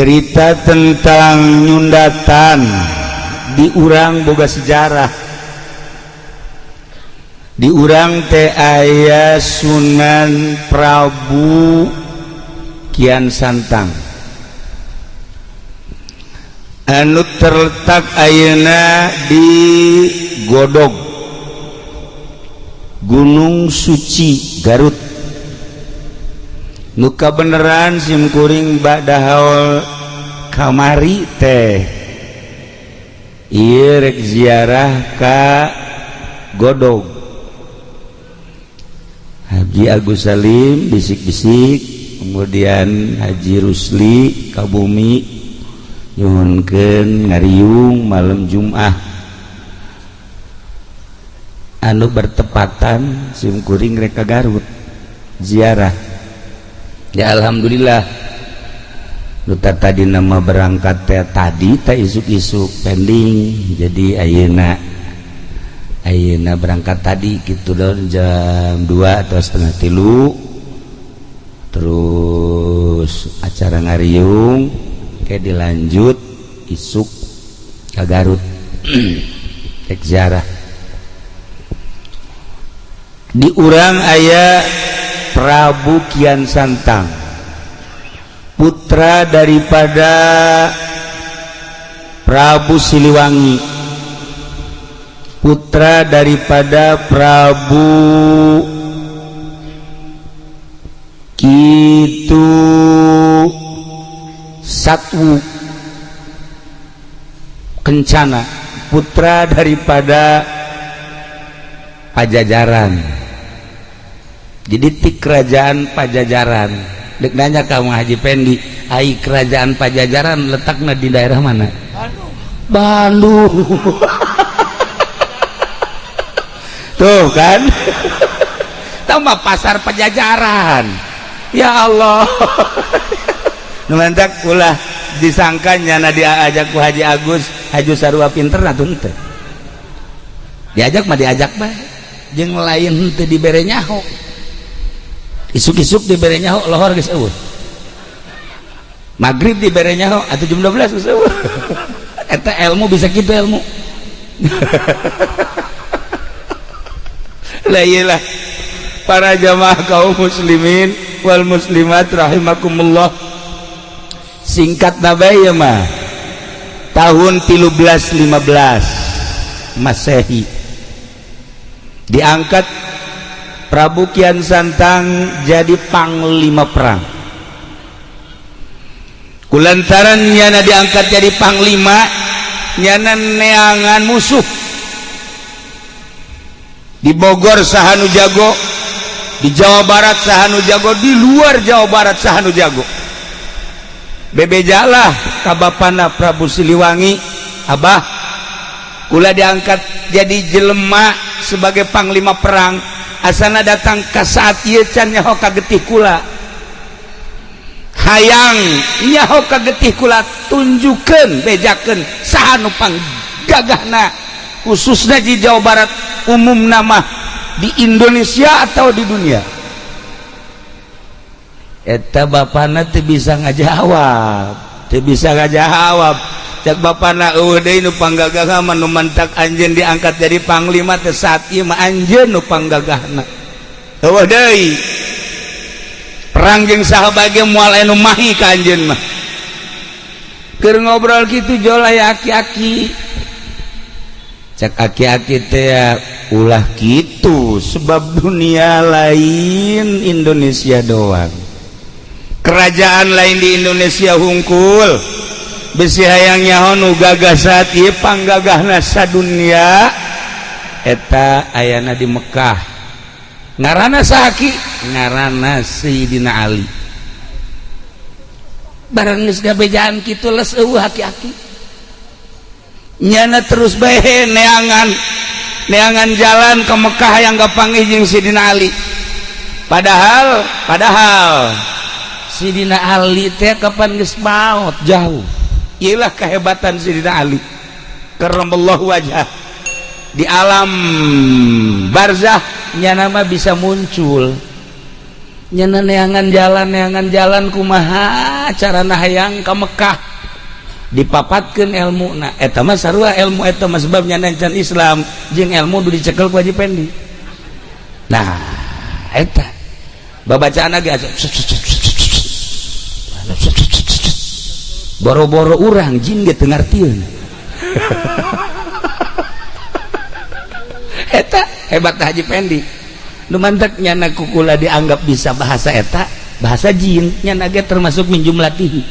Cerita tentang nyundatan di urang boga sejarah. Di urang teh aya Sunan Prabu Kian Santang anu terletak ayeuna di Godog, Gunung Suci, Garut. Nu kabeneran sim kuring bada haul kamari teh ieu rek ziarah ka Godog. Haji Agus Salim bisik-bisik, kemudian Haji Rusli ka bumi nyuhunkeun ngariung malam Jumat anu bertepatan sim kuring rek ka Garut ziarah. Ya, alhamdulillah. Nu tadi nama berangkat teh tadi tak isuk-isuk pending, jadi ayeuna ayeuna berangkat tadi gitu loh, jam 2 atau 2.30, terus acara ngariung kayak dilanjut isuk ke Garut rek ziarah. Di urang aya Prabu Kian Santang, putra daripada Prabu Siliwangi, putra daripada Prabu Kitu Satwu Kencana, putra daripada Pajajaran. Jadi ti kerajaan Pajajaran. Dek nanya kamu Haji Pendi, ai kerajaan Pajajaran letaknya di daerah mana? Bandung. Tuh kan, tambah pasar Pajajaran. Ya Allah. Nu mantak ulah disangka nyana diajak ku Haji Agus Haji sarua pinter atuh henteu. Diajak mah diajak bae, jeung lain henteu dibere nyaho. Isuk-isuk dibere nyaho, lohor geus eueuh. Maghrib dibere nyaho atuh jam 12 geus eueuh. Eta ilmu bisa kitu ilmu. Lah iyalah, para jamaah kaum muslimin wal muslimat rahimakumullah, singkat nabai ya mah tahun 1315 Masehi diangkat Prabu Kian Santang jadi panglima perang. Kulantaran nyana diangkat jadi panglima, nyana neangan musuh di Bogor saha nu jago, di Jawa Barat saha nu jago, di luar Jawa Barat saha nu jago. Bebejalah ka bapana Prabu Siliwangi, "Abah, kula diangkat jadi jelema sebagai panglima perang, asana datang ke saat ieu can nyaho ka getih kula. Hayang nyaho ka getih kula, tunjukkeun, bejakeun saha nu panggagahna, khususnya di Jawa Barat, umum nama di Indonesia atau di dunia." Eta bapana teu bisa ngajawab, teu bisa ngajawab. Cek bapana, "Eueuh deui nu panggagah mah. Nu mantak anjeun diangkat jadi panglima teh saat ieu mah anjeun nu panggagahna. Eueuh deui, perang jeung saha bae moal aya nu mahi ka anjeun mah." Keur ngobrol kitu jol aya aki-aki. Cek aki-aki teh, "Ulah kitu, sebab dunia lain Indonesia doang, kerajaan lain di Indonesia hungkul. Besi hayang nyaho nu gagah saat ieu, panggagahna sadunia eta ayana di Mekah. Ngaranna saha, Ki?" "Ngaranna Sayyidina Ali." Barang geus gabejaan kitu les eueuh aki-aki. Nyana terus bae neangan neangan jalan ke Mekah yang kapanggih jeung Sayyidina Ali. Padahal padahal Sidina Ali teh kapan geus maot jauh. Iyalah kehebatan Sidina Ali karramallahu wajah. Di alam barzah nyana mah bisa muncul. Nyana neangan jalan, neangan jalan kumaha. Kumaha carana hayang ka Mekah dipapatkeun ilmuna eta mah sarua ilmu eta mah sebab nyana can Islam jeung ilmu nu dicekel ku Haji Pendi. Nah eta babacaan ge boro-boro urang jin ge teu ngartieun. Eta hebat Haji Pendi nu mantak nyana kukula dianggap bisa bahasa eta bahasa jin nyana ge termasuk min jumlatihi.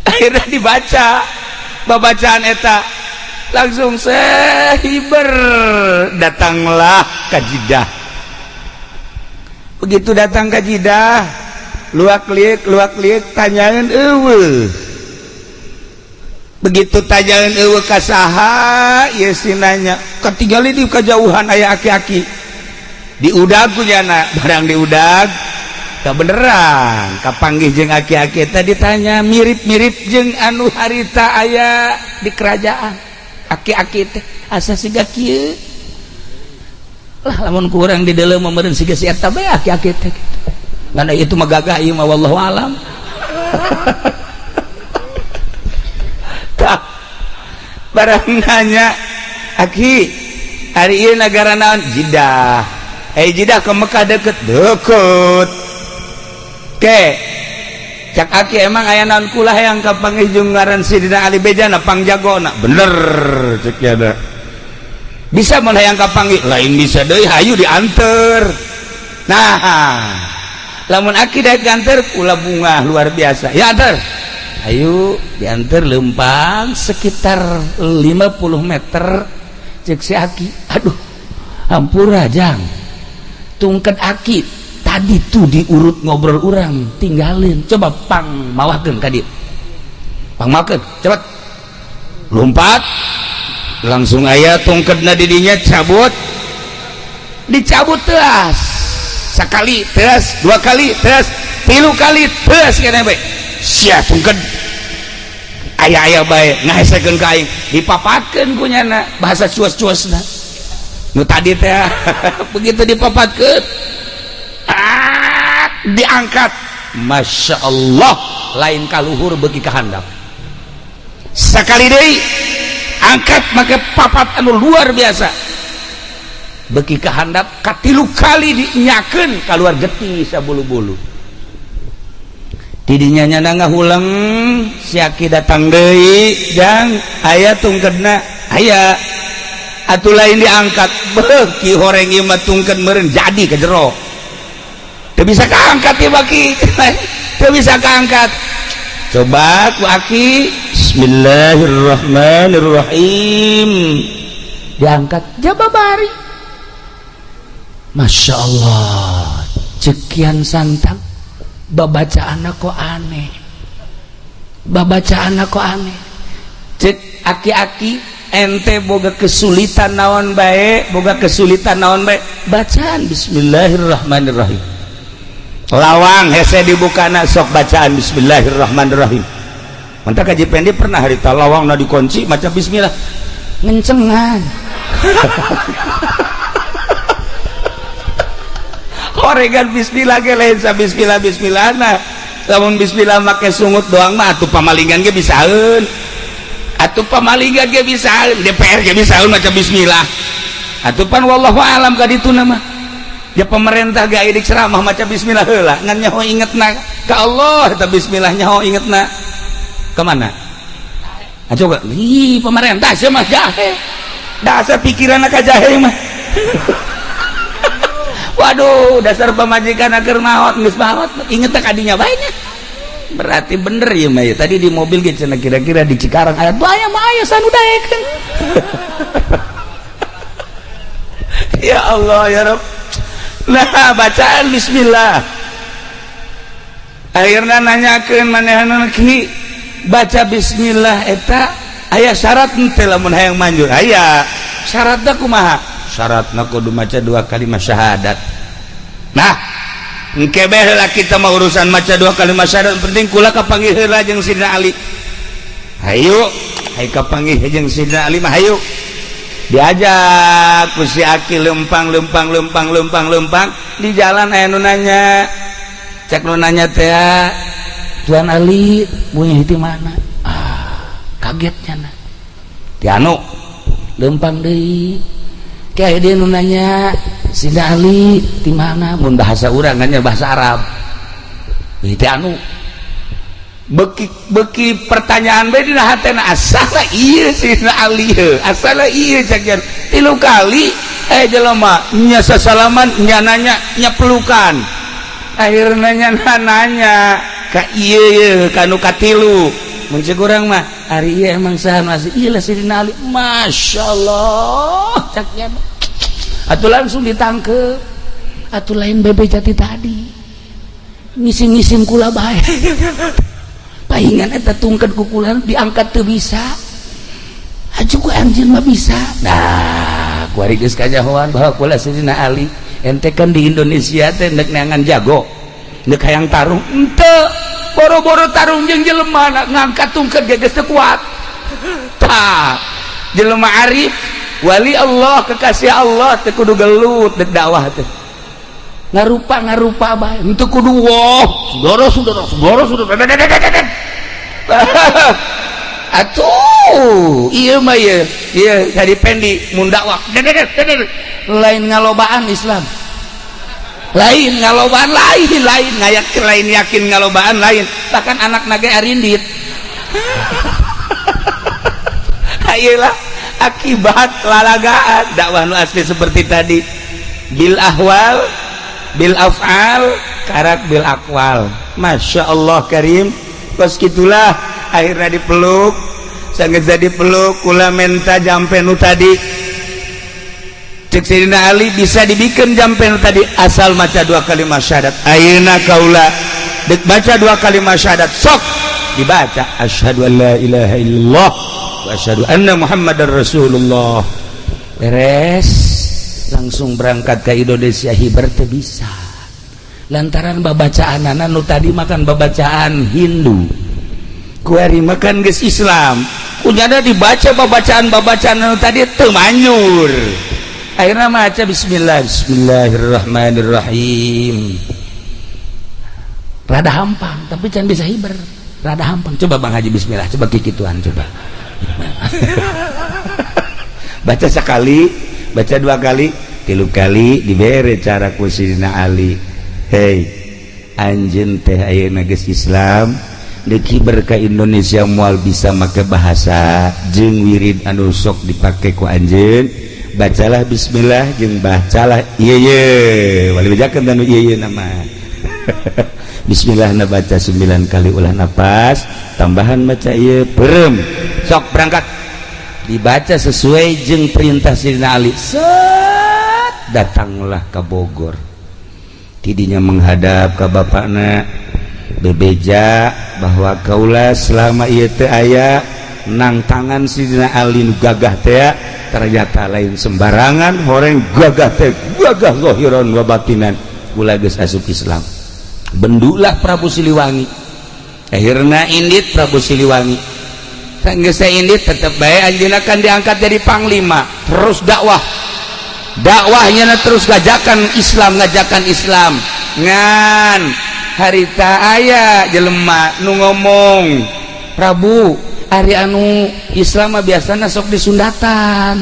Akhirnya dibaca babacaan eta langsung sehiber datanglah ka Jeddah. Begitu datang ke Jeddah luak liuk tanyaeun eueuh. Begitu tanyaeun eueuh ka saha ieu si nanya katingali di kajauhan aya aki-aki diudag ku nyana barang diudag kebeneran kapanggih jeung aki-aki tadi tanya mirip-mirip jeung anu harita aya di kerajaan aki-aki teh asa siga kieu lah lamun kurang di dalam meureun siga si eta bae aki-aki teh kitu ngan itu mah gagah ieu mah wallahu alam. Tah barang nanya aki hari ieu nagara naon Jeddah Jeddah ke Mekah deket deket ke cak aki emang aya naon kula hayang kapanggih jeung ngaran Sidina Ali Bejana pangjagona bener cek ada bisa mun hayang kapanggih lain bisa deui hayu dianter. Nah lamun aki daek dianter kula bunga luar biasa ya anter ayo dianter lempang sekitar 50 meter cek si aki aduh hampura jang tungket aki tadi tuh diurut ngobrol orang tinggalin coba pang mawakeun ka dieu pang mawakeun cepet lompat langsung aya tungketna didinya cabut dicabut teas sekali teas dua kali teas tilu kali teas kena bae sia tungket aya-aya bae ngahesekeun ka aing dipapatkeun ku nyana bahasa cuas-cuasna nu tadi teh begitu dipapatkeun diangkat Masya Allah lain kaluhur bagi kehandap sekali deui angkat make papat anu luar biasa beki kehandap katilu kali dinyakeun keluar getih sabulu-bulu tidinya nyana ngahuleng si aki datang deui jang aya tungkedna aya atuh lain diangkat beuki horeng ieu mah tungked meureun jadi ke jero teu bisa kaangkat ieu baki teu bisa kaangkat coba ku aki bismillahirrahmanirrahim diangkat jababari Masya Allah cekian santang babacaan kok aneh babacaan kok aneh cek aki-aki ente boga kesulitan naon bae boga kesulitan naon bae bacaan bismillahirrahmanirrahim lawang hese dibukana sok bacaan bismillahirrahmanirrahim. Mantap Haji Pendi pernah harita lawang na dikunci maca bismillah ngencengan. Horegan bismillah ge lain sa bismillah bismillahna. Lamun bismillah make sungut doang mah atuh pamalingan ge bisaeun. Atuh pamalingan ge bisaeun, DPR ge bisaeun maca bismillah. Atuh pan wallahu alam ka dituna mah. Ya pemerintah ge aya ceramah maca bismillah heula ngan nyaho ingetna ka Allah eta bismillah nyaho ingetna kemana? Ah, coba ih pemerintah sia mah jahe dasar pikiranna ka jahe mah. Waduh dasar pamajikan keur maot geus maot inget ka dinya bae nya berarti bener ya mah ya. Tadi di mobil ge cenah kira-kira di Cikarang aya aya mah aya sanu daekeun. Ya Allah ya Rabb. Nah bacaan bismillah akhirnya nanyakeun manehna ki baca bismillah eta aya syarat henteu lamun hayang manjur aya syaratna kumaha syaratna kudu maca dua kalimat syahadat. Nah engke bae heula kita mah urusan maca dua kalimat syahadat penting kula kapanggih heula jeung Sidina Ali hayu hayu kapanggih jeung Sidina Ali mah hayu. Diajak ku si Aki lempang lempang lempang lempang lempang. Di jalan aya nu nanya. Cek nu nanya teh, "Tuan Ali punya di mana?" Ah, kagetnya na. Ti anu lempang deui. Kayak dia nu nanya, "Sina Ali di mana?" Mun bahasa urang nanya bahasa Arab. Ti anu beki beki pertanyaan bae dina hatena, asala ieu Sina Ali heuh, asala ieu cek. Tilu kali eh jelema nya sasalaman, nya nanya, nya pelukan. Akhirnya nya nanya ka ieu ye kanu katilu. Mun cek urang mah, ari ieu emang saha masih ieu lah Sidina Ali. Masyaallah, cek nya. Atuh langsung ditangkep. Atuh lain bebe jati tadi ngisin-ngisin kula bae. Paingan eta tungkat kukulan diangkat teu bisa. Aju ku anjeun mah bisa. Nah, kuari geus kanyahoan bahwa kula Sidina Ali. Ente kan di Indonesia teh ndek neangan jago, ndek hayang tarung ente, boro-boro tarung jeung jelema, ngangkat tungkat ge geus teu kuat. Tah, jelema arif, wali Allah, kekasih Allah teh kudu gelut dek dakwah teh. Ngarupa ngarupa bae, henteu kudu wah, saudara saudara saudara saudara. Atuh ieu mah ieu ieu tadi pendi mun dakwah lain ngalobaan Islam, lain ngalobaan, lain lain ngayak, lain yakin ngalobaan, lain bahkan anak naga arindit. Ayolah, akibat lalagaan dakwah nu asli seperti tadi, bil ahwal, bil af'al, karak bil aqwal. Masya Allah karim. Kos gitulah akhirnya dipeluk. Sangat jadi peluk, kula menta jampe nu tadi. Cek Sayyidina Ali, bisa dibikin jampe nu tadi asal maca dua kalimat syahadat. Ayeuna kaula dek baca dua kalimat syahadat. Sok dibaca, asyhadu an la ilaha illallah wa asyhadu anna muhammadar rasulullah. Beres, langsung berangkat ke Indonesia. Hiber teu bisa lantaran babacaan nu tadi makan babacaan Hindu, kuari makan geus Islam. Kunyana dibaca babacaan-babacaan nu tadi teu manjur. Akhirnya maca bismillah, bismillahirrahmanirrahim, rada hampang tapi can bisa hiber, rada hampang. Coba Bang Haji, bismillah, coba kikituan, coba baca sekali, baca dua kali, tilu kali, dibere cara ku Sidina Ali. Hei anjeun teh ayeuna geus Islam, deuk hiber ka Indonesia moal bisa make bahasa jeung wirid anu sok dipake ku anjeun. Bacalah bismillah jeung bacalah ieu ye wali bejakeun tanu ieu ye nama. Bismillah na baca 9 kali, ulah napas tambahan, baca ieu perem, sok berangkat. Dibaca sesuai jeung perintah Sidina Ali. Set, datanglah ke Bogor. Tidinya menghadap ke bapakna, bebeja bahwa kaula selama ieu teh aya nang tangan Sidina Ali nu gagah teh. Ternyata lain sembarangan, horeng gagah teh, gagah zahiran wa batinan. Kula geus asup Islam. Bendulah Prabu Siliwangi. Akhirna indit Prabu Siliwangi. Geus indit, tetep bae anjeunna kan diangkat jadi panglima. Terus dakwah, dakwahnya terus ngajakan Islam, ngajakan Islam. Ngan harita aya jelema nu ngomong, "Prabu, ari anu Islam mah biasana sok disundatan."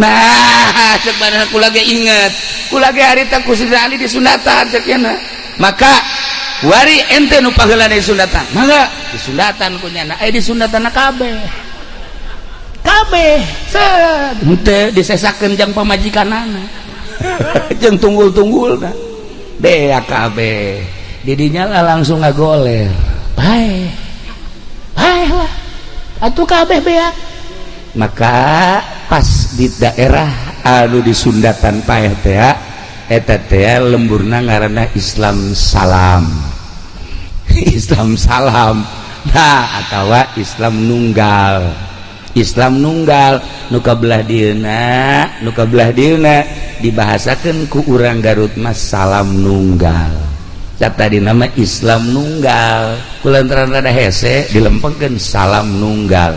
Nah, cek badan kula ge inget, kula ge harita ku Sidina Ali disundatan. Cek nya, maka wari ente nu paheulana disundatan, mangga disundatan ku nyana. Eh, disundatan kabeh kabeh, set henteu disesakeun jang pamajikanana jeung tunggul-tunggulna beak kabeh. Didinya lah langsung ngagoler, bae bae lah atuh kabeh beak. Maka pas di daerah anu disundatan paeh teh, eta teh lemburna ngaranna Islam salam, Islam salam. Nah, atawa Islam nunggal, Islam nunggal. Nu kabelah dieuna, nu kabelah dieuna dibahasakeun ku urang Garut mah salam nunggal. Cat tadi nama Islam nunggal, kulantaran rada hese dilempengkeun salam nunggal.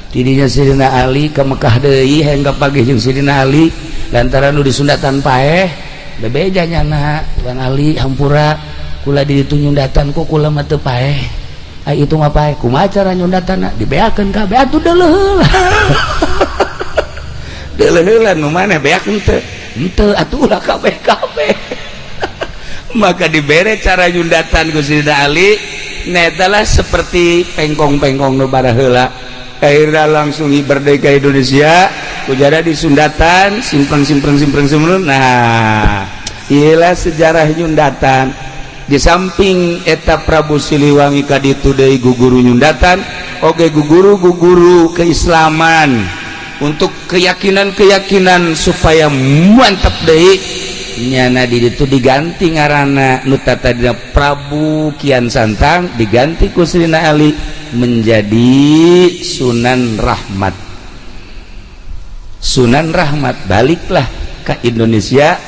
Tidinya Sidina Ali ke Mekah deui, hayang kapanggih jeung Sidina Ali lantaran nu disundatan paeh. Bebeja nyana, "Tuan Ali, hampura, kula di ditu nyundatan, kok kula mah teu paeh." Ai itu mah paeh, kumaha cara nyundatanna? Dibeakeun kabeh atuh, deuleuh heula. Deuleuh heula nu mana beak henteu? Henteu atuh, ulah kabeh kabeh. Maka dibere cara nyundatan ku Sidina Ali netalah seperti pengkong-pengkong nu baraheula. Akhirnya langsung merdeka Indonesia, ujara disundatan simpreng simpreng simpreng simpreng. Nah, iyalah sejarah nyundatan. Di samping eta Prabu Siliwangi kaditu deui guguru nyundatan oge, guguru guguru keislaman untuk keyakinan-keyakinan supaya mantap deui. Nyana di ditu diganti ngaranna, nu tadina Prabu Kian Santang diganti ku Sidina Ali menjadi Sunan Rahmat. Sunan Rahmat baliklah ke Indonesia.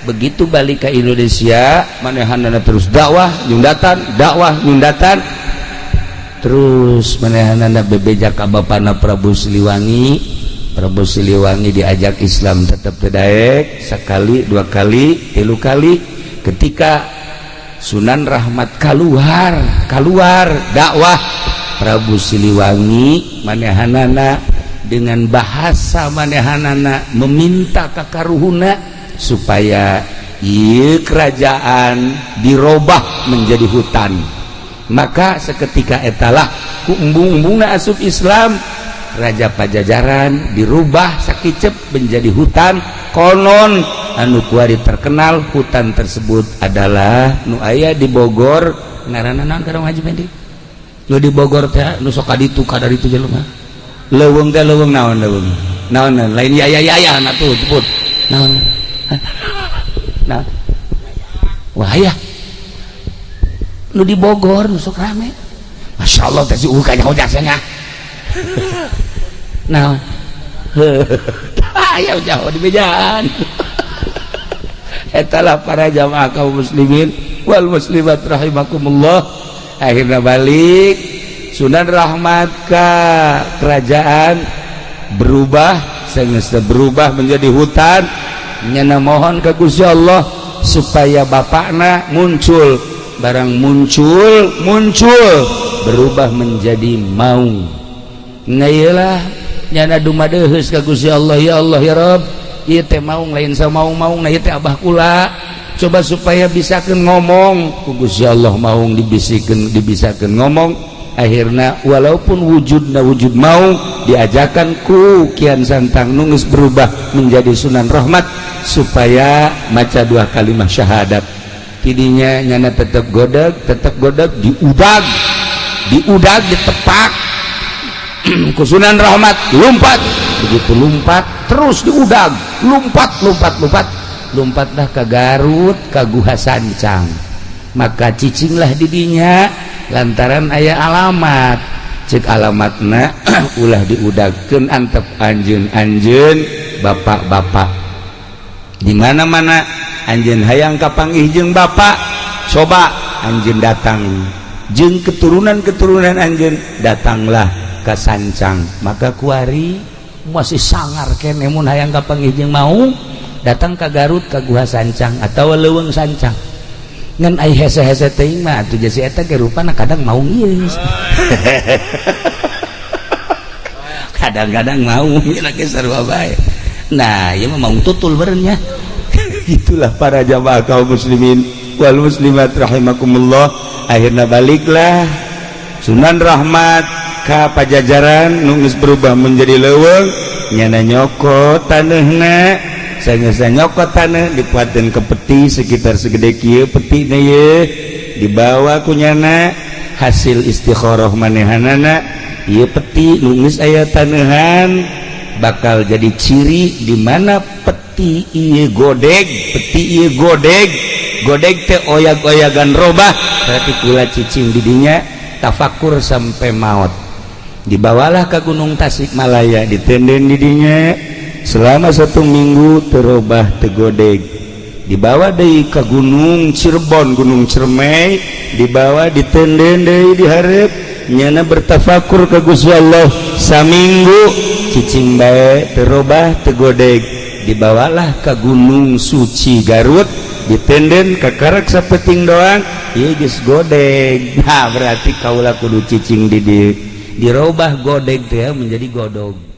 Begitu balik ke Indonesia, manehanana terus dakwah nyundatan, dakwah nyundatan terus. Manehanana bebeja ka bapana Prabu Siliwangi. Prabu Siliwangi diajak Islam tetap daek, sekali, dua kali, tilu kali. Ketika Sunan Rahmat keluar keluar dakwah, Prabu Siliwangi manehanana dengan bahasa manehanana meminta ka karuhuna supaya ieu kerajaan dirobah menjadi hutan. Maka seketika etalah ku embung-embungna asup Islam. Raja Pajajaran dirubah sakicep menjadi hutan. Konon anu kuari terkenal hutan tersebut adalah nu aya di Bogor. Ngaranna naon, Karang Haji Mendi? Nu di Bogor teh, nu sok kaditu kadaritu jelema, leuweung teh, leuweung naon, leuweung naon, lain ya ya ya ya atuh sebut naon. Nah, wah ya, nu di Bogor nu sok rame, Masya Allah teh, si kanyaho jasanya. Nah, ayo jauh di bejaan. Etalah para jamaah kaum muslimin wal muslimat rahimakumullah. Akhirnya balik Sunan Rahmat ke kerajaan, berubah, sehingga berubah menjadi hutan. Nyana mohon ke Gusti Allah supaya bapakna muncul. Barang muncul, muncul berubah menjadi maung. Ngayalah nyana dumadeheus ka Gusti Allah, "Ya Allah, ya Rabb, ieu teh maung lain samaung-maung, nah ieu teh abah kula, coba supaya bisakeun ngomong." Ku Gusti Allah maung dibisikeun, dibisakeun ngomong. Akhirnya walaupun wujudna wujud maung, diajakan ku Kian Santang nu geus berubah menjadi Sunan Rahmat supaya maca dua kalimat syahadat. Tidinya nyana tetap godeg, tetap godeg, diudag, diudag, ditepak ku Sunan Rahmat, lompat. Begitu lompat, terus diudag, lompat, lompat, lompat, lompatlah ke Garut, ke Guha Sancang. Maka cicinglah didinya lantaran aya alamat. Cek alamatna, ulah diudagkeun, antep anjeun anjeun bapak-bapak. Di mana-mana anjeun hayang kapanggih jeung bapak, coba anjeun datang jeung keturunan-keturunan anjeun, datanglah ke Sancang. Maka kuari masih sangar kene mun hayang kapanggih jeung maung, datang ke Garut, ke Guha Sancang atau Leuweung Sancang. Ngan ai hese-hese teuing mah atuh jasi eta ge rupana kadang maung ieu, kadang-kadang maung ge sarua bae. Nah, ieu mah maung tutul beureunya. Itulah para jamaah kaum muslimin wal muslimat rahimakumullah. Akhirnya baliklah Sunan Rahmat ka Pajajaran nu geus berubah menjadi leuweung. Nyana nyokot taneuhna. Sanggeus nyokot taneuh, dipuateun ke peti sekitar segede kieu petina ye, dibawa ku nyana. Hasil istikharah manehanana, ieu peti nu geus aya taneuhan bakal jadi ciri di mana peti ieu godeg, peti ieu godeg, godeg teh oyag-oyagan robah, berarti kula cicing didinya tafakur sampai maut. Dibawalah ke Gunung Tasikmalaya, ditenden didinya selama satu minggu, terobah, tegodeg. Dibawa deui ke Gunung Cirebon, Gunung Ciremai, dibawa, ditenden deui dihareup. Nyana bertafakur ke Gusti Allah saminggu, cicing bae teu robah, teu godeg. Dibawalah ke Gunung Suci Garut, ditenden ke karak sapeting doang, ieu geus godeg. Nah, berarti kaula kudu cicing di dirobah godeg teh menjadi godog.